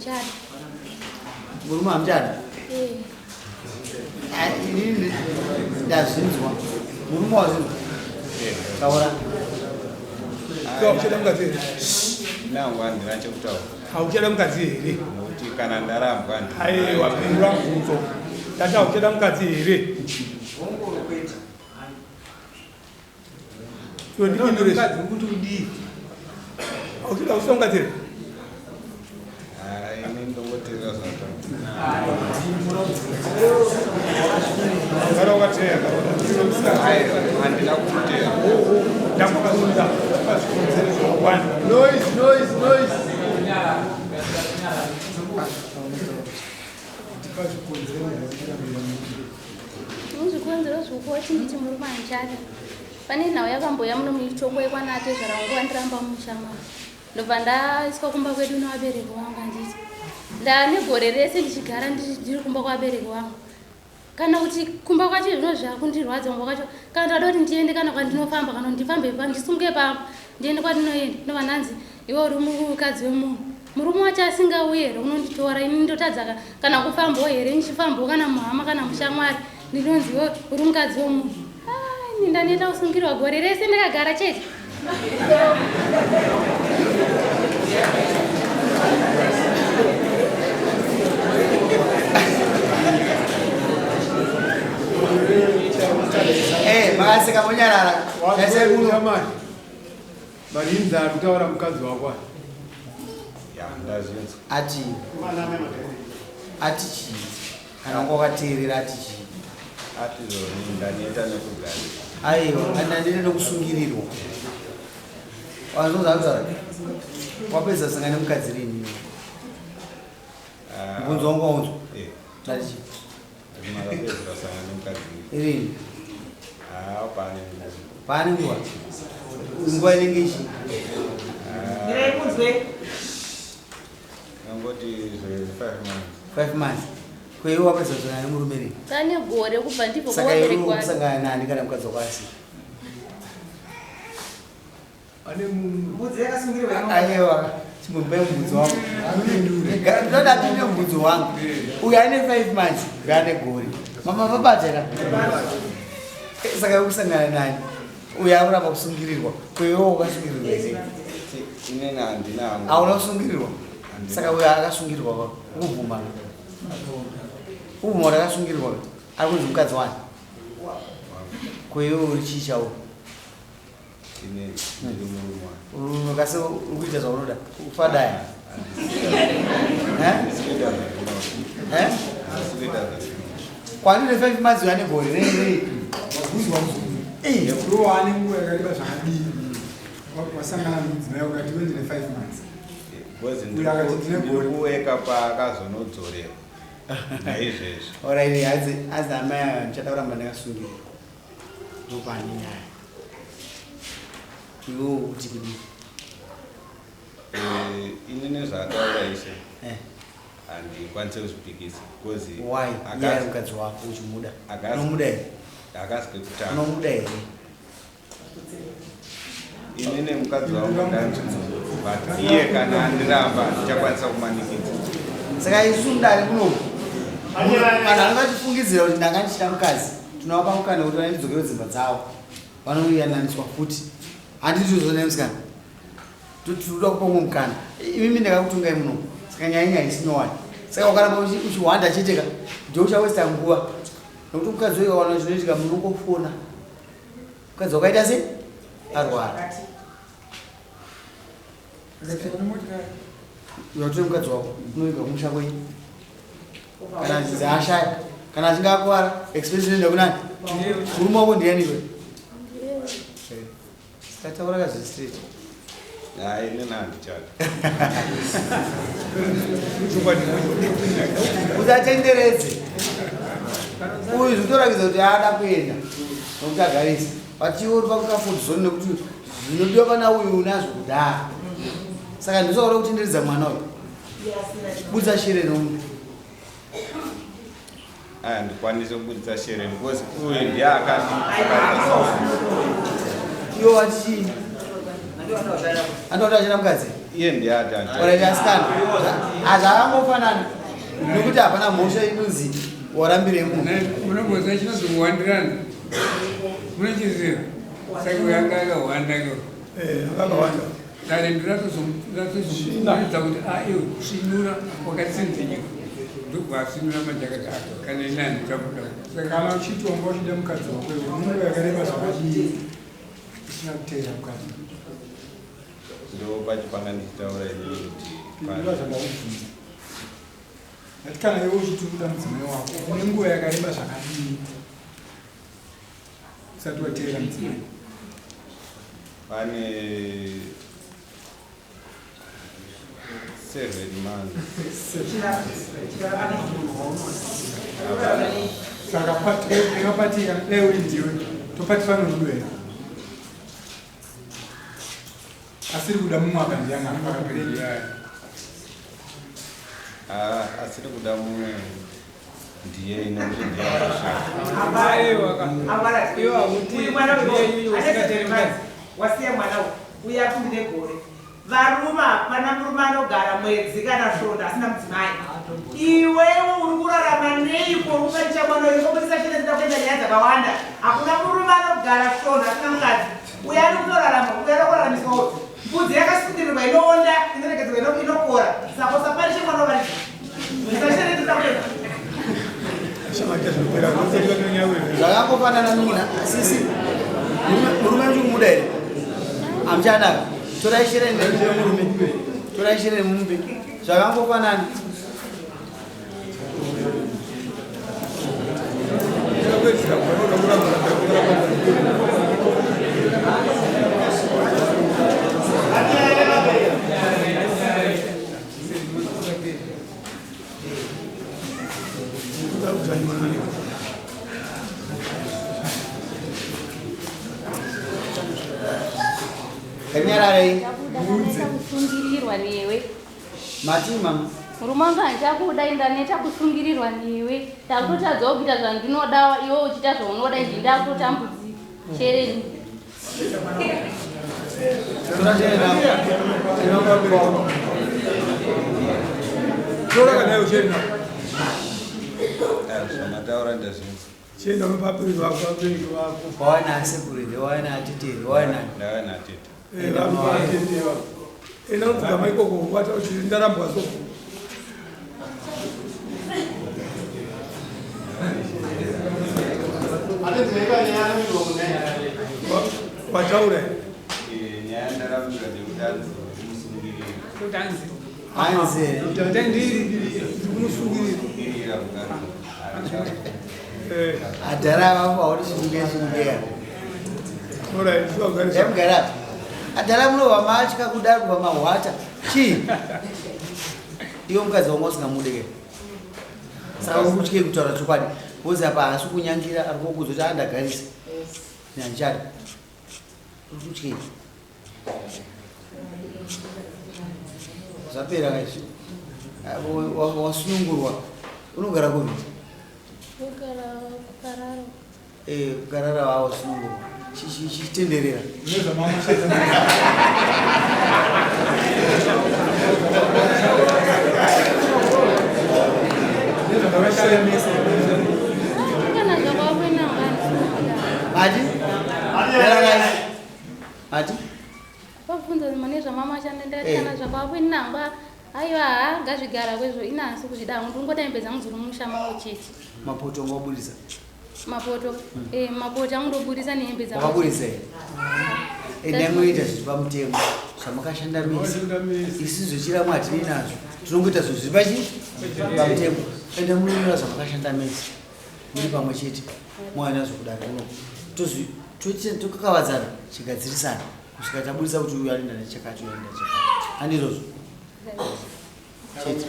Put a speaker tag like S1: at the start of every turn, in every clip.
S1: Handichada.
S2: Murume hamuchada?
S1: Eh.
S2: Ah, inini ndazvinzwa. Murume wazvinzwa. Taura.
S3: Hauchada mukadzi here?
S4: Nangu handina chekutaura.
S3: Hauchada mukadzi here?
S4: Nokuti kana ndarambwa
S3: Aiwa, pindura mubvunzo. Tati hauchada mukadzi here? Iwe ndipindure.
S5: Mukadzi kuti udii?
S3: Hauchada hauchada mukadzi here?
S4: Ini ndongoteerera zvataura.
S3: Gara wakateya.
S4: Aiwa, handina kuteera.
S3: Ndakubvunza pazvikonzero zvakawanda.
S5: Noise, noise, noise.
S1: Muzvikonzero zvokuti nditi murume handichada. Pane nhau yakambouya muno muitongwa yekwana atezvara wangu wandiramba mumusha mangu. Ndobva ndaiswa kumba kwedu nevabereki vangu handiti. Ndane gore rese ndichigara ndiri kumba kwavabereki vangu. Kana kuti kumba kwacho zvino zvakundirwadza kumba kwacho. Kana ndada kuti ndiende kana kwandinofamba kana ndifambe ndisunge pamba ndiende kwandinoenda ndobva ndanzi iwe uri mukadzi wemunhu. Murume wacho asingauye here unonditora ini ndotadza kana kufambawo here ndichifambawo kana muhama kana mushamwari ndinonzi iwe uri mukadzi wemunhu. Ah, ini ndaneta kusungirwa gore rese ndakagara chete.
S2: Eh, makaseka monyarara. Taisai kuno.
S5: Marinza ari kutaura mukadzi wako.
S4: Ya, ndazvinzwa.
S2: Ati ati chii? Kana wanga wakateerera ati chii?
S4: Ati zoni ndaneta nekugara.
S2: Aiwa, ndaneta nekusungirirwa. Wazozanzara. Wapedza sanga nemukadzi rini?
S4: Ah.
S2: Mubvunzo wangu waunzwa.
S4: Eh.
S2: Ndati chii?
S4: Makapedzera sanga nemukadzi.
S2: Rini?
S4: Ah, pane nguva.
S2: Pane nguva. Nguva inenge ichi.
S6: Ndirekunzwe.
S4: Nangoti zve 5 months.
S2: 5 months. Ko iwe wapedza kusangana nemurume rini?
S1: Tane gore kubva ndibvo
S2: Saka iwe
S1: kuvabereki vangu.
S2: kusangana nani kana mukadzi wako asina?
S5: Ane
S6: Mbudzi yakasungirirwa ino.
S2: Aiwa, chimbomupai mubvunzo wangu. Ndoda apinde mubvunzo wangu. Uyu ane 5 months, uyu ane gore. Mama vabata ka? Saka iwe kusangana nani? Uyu akuramba kusungirirwa. Ko iwe wakasungirirwa here?
S4: Inini handina hangu.
S2: Hauna kusungirirwa? Saka uyu akasungirirwa ka? Ukubvuma ka? Ukubvuma kuti akasungirirwa ka? Ari kunzi mukadzi wani? Ko iwe uri chii chauri?
S4: Ini ndiri murume wake.
S2: Ukase uri kuita zvaunoda. Ufadaya. Eh?
S4: Handisi kuita zvandinoda.
S2: Eh?
S4: Handisi kuita zvandinoda.
S2: Kwandine 5 months uyu ane gore rei rei. Eh,
S5: Iwe wane nguva yakareba zvakadii? Wasangana nemudzimai wakati iwe ndine 5 months.
S4: Because
S5: Uyu akati ndine
S4: ndiri
S5: gore.
S4: kuweka paakazonodzorerwa. Naizvezvi.
S2: Alright, hanzi hanzi amai ava ndichada kuramba ndakasungirirwa. Ndopane nyaya. Iwe uti kudii?
S4: Eh, ini nezvaataura ishe
S2: Eh.
S4: handikwanise kuzvipikisa because
S2: Why? Iye ari mukadzi wako uchimuda. Unomuda here?
S4: Akasi kekutanga.
S2: Unomuda here?
S4: Ini nemukadzi wangu ndandimuda but iye kana andiramba handichakwanisa kumanikidza.
S2: Saka isu mudare munomu vanhu vanenge vachifungidzira kuti ndanga ndichida mukadzi tinovapa mukana wekuti vandidzokere dzimba dzavo vanoyananiswa futi handiti uzonai musikana tinoda kupa umwe mukana imimi ndakakutungai muno saka nyaya inyaya isinyowani saka ukaramba uchihwanda chete ka ndiwe uchawesta nguva nokuti mukadzi uyu kawana chinoitika munongofona mukadzi wakaita sei arwara uratore mukadzi wako unoviga kumusha kwenyu kana achinzi ashaya kana achinge akuvara expense inoenda kunani murume wako ndiyani iwe Tataura ka zviri straight.
S4: Hayi inini handichada.
S2: Usatenderedze. Uyu zvitorakidza kuti haada kuenda nokuti agarisa. But iwe uri pakucomfort zone nekuti zvinodiwa pana uyu unazvo kudhara. Saka ndizvo kutenderedza mwana uyu. Budza shere nomupe.
S4: Aya ndikwanise kubudisa shere because uyu ndiye akati
S2: Iwe wati chii? Anoda achina mukadzi?
S4: Iye ndiye ati
S2: Alright, asikana. Hazvakangofanana nekuti hapana mhosva inonzi warambire munhu.
S5: Munomboziva chinonzi kuwandirana, munochiziva? Saka uyo anga akahwanda ko.
S3: Akawanda.
S5: Dare ndiratozomuudza kuti a iwe svinura wakatsinzinyika, ndobva asvinura manje akati a kana ini handichabuda.
S7: Kana uchiti wanga uchida mukadzi wako iwe, unenge yakareba zvakadii usina kuteera mukadzi?
S4: Ndo pachipanga ndichitaura inini kuti
S7: Pindura zvandakubvunza. Ndati kana iwe uchiti kuda mudzimai wako, une nguva yakareba zvakadii usati wateera mudzimai?
S4: Pane 7 months.
S7: Saka pati dai uri ndiwe, topati pano rudo here? Asiri kuda mumwe akandiyana akapera.
S4: Asiri kuda mumwe ndiye inokuti ndiye akashata.
S6: Wasiya mwana uyu uya afundi negore. Varume, hapana murume anogara mwedzi kana svondo asina mudzimai. Iwewe uri kurarama neiko? Uri kubatisha mwana uyu kobudisa chete dzida kuenda nyaya dzakawanda. Hakuna murume anogara svondo asina mukadzi. Uyo ari kutorarama, uyo ari kuraramiswawo. Mbudzi yakasungirirwa inoonda, inoregedzwa inokora. Saka usaparishe mwana wavarisa. Usashere dzida kuenda.
S2: Zvakangofanana nuna sisi, murume muchikumuda here? Hamuchanaka, torai shereni nemupe murume, torai shereni mumupe. Zvakangofanana. Kanyararei.
S1: Ndakuda, ndaneta kusungirirwa newe.
S2: Mati mama?
S1: Murume wangu, handichakuda, ndaneta kusungirirwa newe. Ndakutotadzawo kuita zvandinoda, iwe uchiita zvaunoda. Izvi ndakutotambudzika. Shereni.
S2: Tora shereni rako.
S3: Tora kana iwe chena.
S4: Zvamataura ndazvinzwa.
S3: Chienda unopa vabereki vako, vabereki vako.
S2: Wawana asekuru here? Wawana atete here? Wawana?
S4: Ndava natete.
S3: Vatete vako. Enda unopfugama ikoko wata kuti ndarambwa so. Wataura.
S4: Nyaya ndarambira ndekuti anzi ndimusungirira.
S5: Kuti anzi
S2: Hanzi.
S3: Ndikumusungirira.
S4: Sungirira mukadzi.
S2: Adhara vako haudi sunge sungea.
S3: Alright,
S2: Dai mugara. Adhara munobva matya kudaro kubva mahwata. Chii? Iwe mukadzi wanga usingamude ke. Saka uri kutyei kutaura chokwadi? Because apa haasi kunyangira, ari kukuudza kuti andagarisa. Nyanjari. Uri kutyei? Zvapera kaizvi. Wasunungurwa. Unogara kupi?
S1: Kugara kukararo.
S2: Kukarara wawo wasunungurwa. Chitenderera.
S1: Kana zvakwakuenda ngani?
S2: Mati? Yararai. Mati?
S1: Pabvunza mane zvamama shanda, ndati kana zvakwakuinangwa, aiwa, ha, ngazvigara kwezvo, ina hasi kuzvida hangu, ndingoda hembe dzangu dziri mumusha mavo chete.
S2: Mapoto wanga wabudisa?
S1: Mapoto, mapoto angundobudisa nehembe dzangu.
S2: Wakabudisa here? Endai munoita zviri pamutemo zvamakashanda mese. Isu zvechiramwa hatinei nazvo, tinongoita zvinhu zviri pachi pamutemo. Enda munonyora zvamakashanda mese muri pamwe chete, mouya nazvo kudare kuno, tokakavadzana chigadzirisana kusvika tabudisa kuti uyu anoenda nechakati, uyu anoenda nechakati. Handizvozvo chete.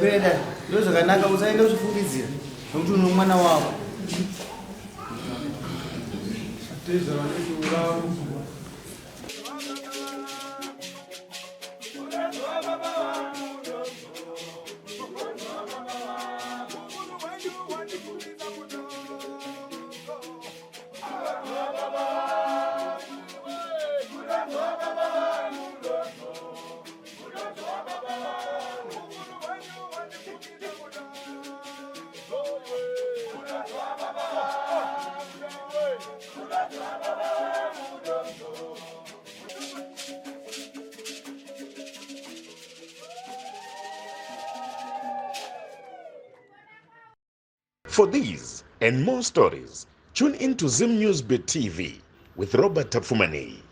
S2: Kuenda ndo zvakanaka, usaenda uchifungidzira nokuti uno mwana wako.
S7: Tezva vanoti urawo.
S8: For these and more stories, tune in to Zim News Bit TV with Robert Tapfumaneyi.